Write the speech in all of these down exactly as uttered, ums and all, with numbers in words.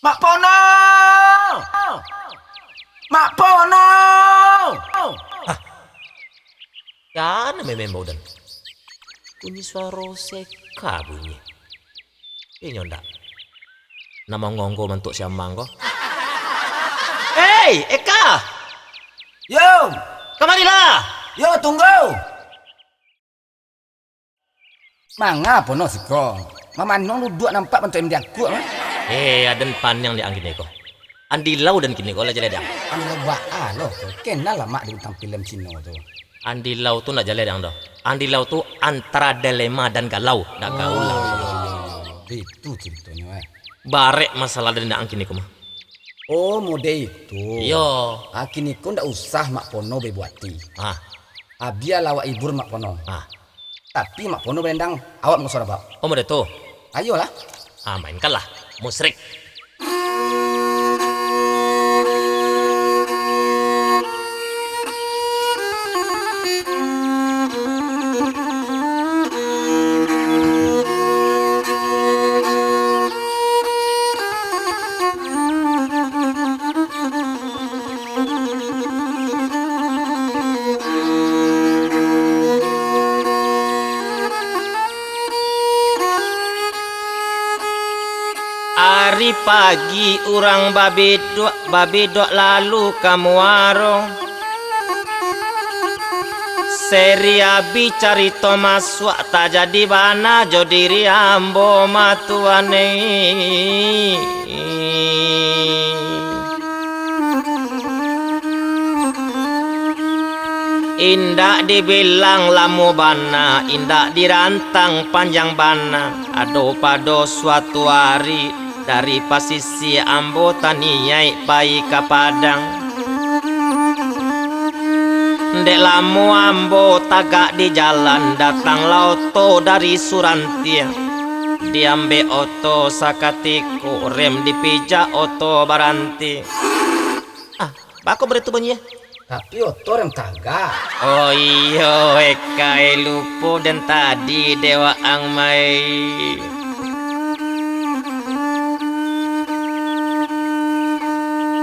Mak Pono! Mak Pono! Hah? Kana memang bau dan? Bunyi suaro seka bunyi. Inyo ndak? Namo ngonggo mantuak siamang ko? Hei, Eka! Yo! Kamarilah! Yo, tunggu! Manga Pono siko? Mamanong duduak nampak bantuak M D akuak mah. Eh, aden paniang di ang kini ko. Andilau dan kini ko lah jaleh dang. Andilau baa lo ko? Kenal lah mak di bintang film Cino tu. Andilau tu ndak jaleh dang doh. Andilau tu antara dilema dan galau, ndak gaul lah. Oh, iyo, iyo, iyo. Itu ceritonyo, eh. Barek masalah dan ang kini ko mah. Oh, mode itu. Iyo. Ah, kini ko ndak usah Mak Pono bebuati. Ah. Ah, bialah awak ibur Mak Pono. Ah. Tapi Mak Pono balendang, awak mangasuah rabab. Oh, mode tu? Ayolah. Ah, mainkanlah. Musrik. Ari pagi urang babidok, babidok lalu ka muaro. Seri abih carito masuak, tajadi bana jo diri ambo mah tuan e. Indak dibilang lamo bana, indak dirantang panjang bana, ado pado suatu ari, dari pasisia ambo taniaik pai ka Padang. Dek lamo ambo tagak di jalan, datanglah oto dari Surantiah. Diambek oto sakatiko, rem dipijak, oto baranti. Ah, bako baritu bunyi? Tapi oto rem tagak. Oh iyo, Eka e, lupo den tadi dek waang mai.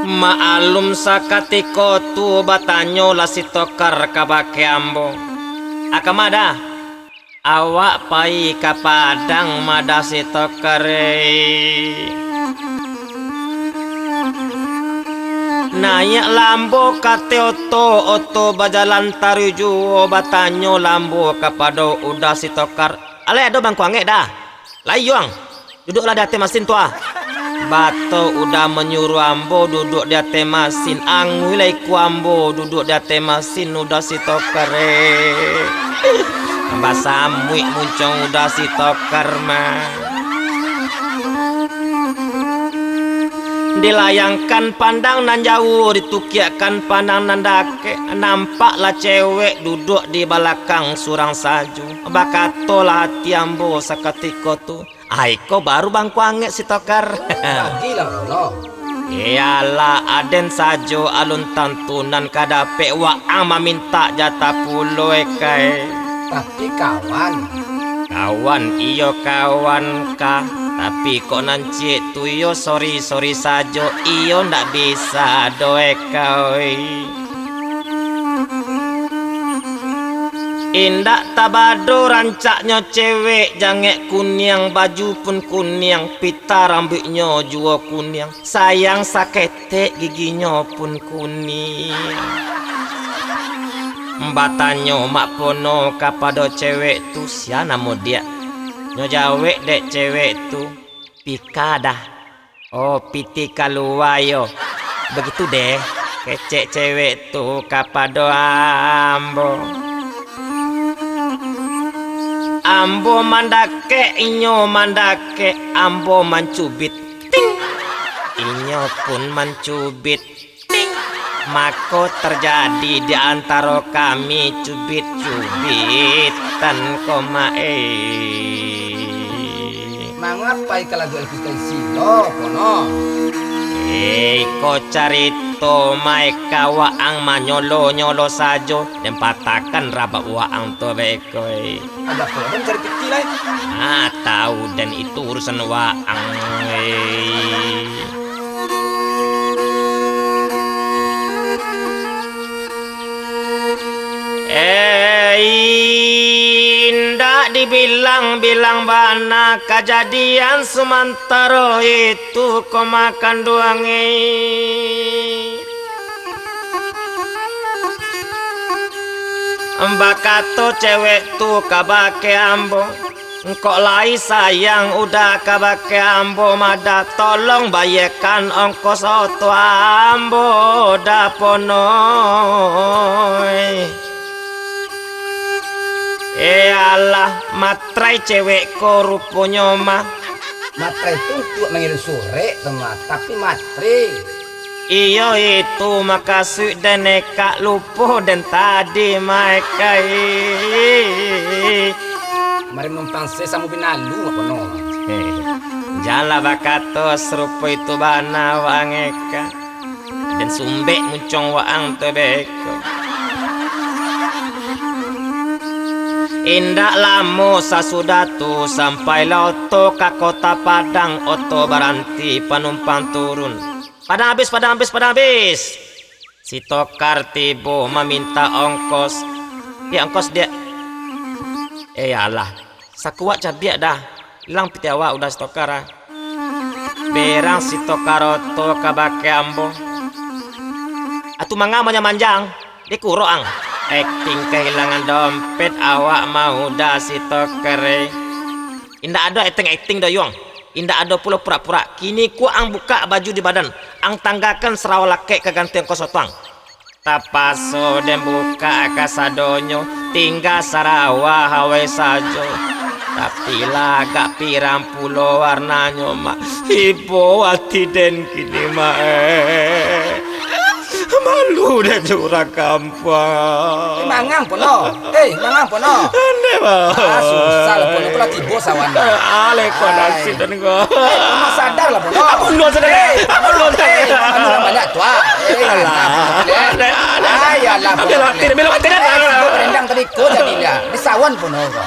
Maklum sakatiko tu batanyolah si Tokar kabake ambo. Aka ma dah? Awak pai ka Padang ma dah si Tokar e. Naiak lambo kate oto, oto bajalan taruih juo, batanyo lambo kapado uda si Tokar. Alai ado bangkuang e dah? Layuang. Duduaklah di ateh masin tu ah. Bato uda manyuruah ambo duduak di ateh masin, anguih lah ikua ambo duduak di ateh masin uda si Tokar e. Basamuik muncong uda si Tokar mah. Dilayangkan pandang nan jauah, ditukiakkan pandang nan dakek, nampaklah cewek duduak di balakang surang sajo. Bakatolah ati ambo sakatiko tu, Ai ko baru bangkuang e si Tokar. Bagilah pulo. Iyolah, aden sajo alun tantu nan ka dapek, waang mamintak jatah pulo, Eka e. Tapi kawan. Kawan iyo kawan ka, tapi kok nan ciek tu iyo sori-sori sajo, iyo ndak bisa doh, Eka oi. Indak tabado rancaknyo cewek, jangek kuniang, baju pun kuniang, pita rambuiknyo juo kuniang, sayang saketek giginyo pun kuniang. Batanyo Mak Pono kapado cewek tu, "Sia namo diak?" Nyo jawek dek cewek tu, "Pika dah." Oh, pitih kalua yo. Bagitu deh, kecek cewek tu kapado ambo. Ambo mandakek, inyo mandakek, ambo mancubit. Ting! Inyo pun mancubit. Ting! Mako, terjadi di antaro kami cubit-cubitan ko, Mak, eh. Mangapai ka lagu Elvis Presley lo, Pono? Eh, iko carito, Mak, ka waang manyolo-nyolo sajo, den patahkan rabab waang tu, Mak, iko, eh. Aja ko den cari piti lai. Ah, tahu den, itu urusan waang, eh. Dibilang-bilang bana kajadian samantaro itu ko makanduang e. Bakato cewek tu kabake ambo, "Engkok lai sayang uda kabake ambo mada, tolong bayekan ongkos oto ambo da pono e." Eh alah, matrai cewek ko ruponyo mah. Matrai tu untuak mangirim surek tu mah, tapi matrai. Iyo itu makasuik den, Eka, lupo den tadi mah, Eka, ih. Mari numpang se samo binalu, apo no? Heh, janlah bakato sarupo itu bana, Bang Eka. Den sumbek muncong waang tu beko. Indak lamo sasudah tu, sampailah oto ka Kota Padang, oto baranti, panumpang turun. "Padang abih, padang abih, padang abih!" Si Tokar tibo maminta ongkos. "Diak, ongkos, Diak." "Eh, alah, sakuak cabiak dah. Ilang pitih awak udah si Tokar, ah." Berang si Tokar oto kabake ambo. "Atu manga manjang-manjang, dikurok ang." Akting kahilangan dompet awak mah udah si Tokar, eh. Indak ado akting-akting doh, Yuang. Indak ado pulo pura-pura. Kini ko ang bukak baju di badan. Ang tanggakan sarawa lakek ka ganti ongkos oto ang. Tapaso den bukak kasadonyo, tingga sarawa awai sajo. Tapi lah agak pirang pulo warnanyo, Mak. Ibo ati den kini, Mak, eh. Malu den jo urang kampuang. Eh, mangang pulo. Eh, mangang pulo. Andeh, Mak. Ah, susah lah pulo. Kalau tibo sawan. Alai, kau nasib den ko. Eh, Puno, sadarlah, Puno. Apo Puno sadar? Eh, Apo Puno sadar? Eh, anu lah banyak tu, ah. Eh, alah. Alah, alah. Ai, alah, Puno. Ambil hati, ambil hati, dah. Eh, sibuk rendang tadi ko jadi lah. Di sawan, Puno, ko.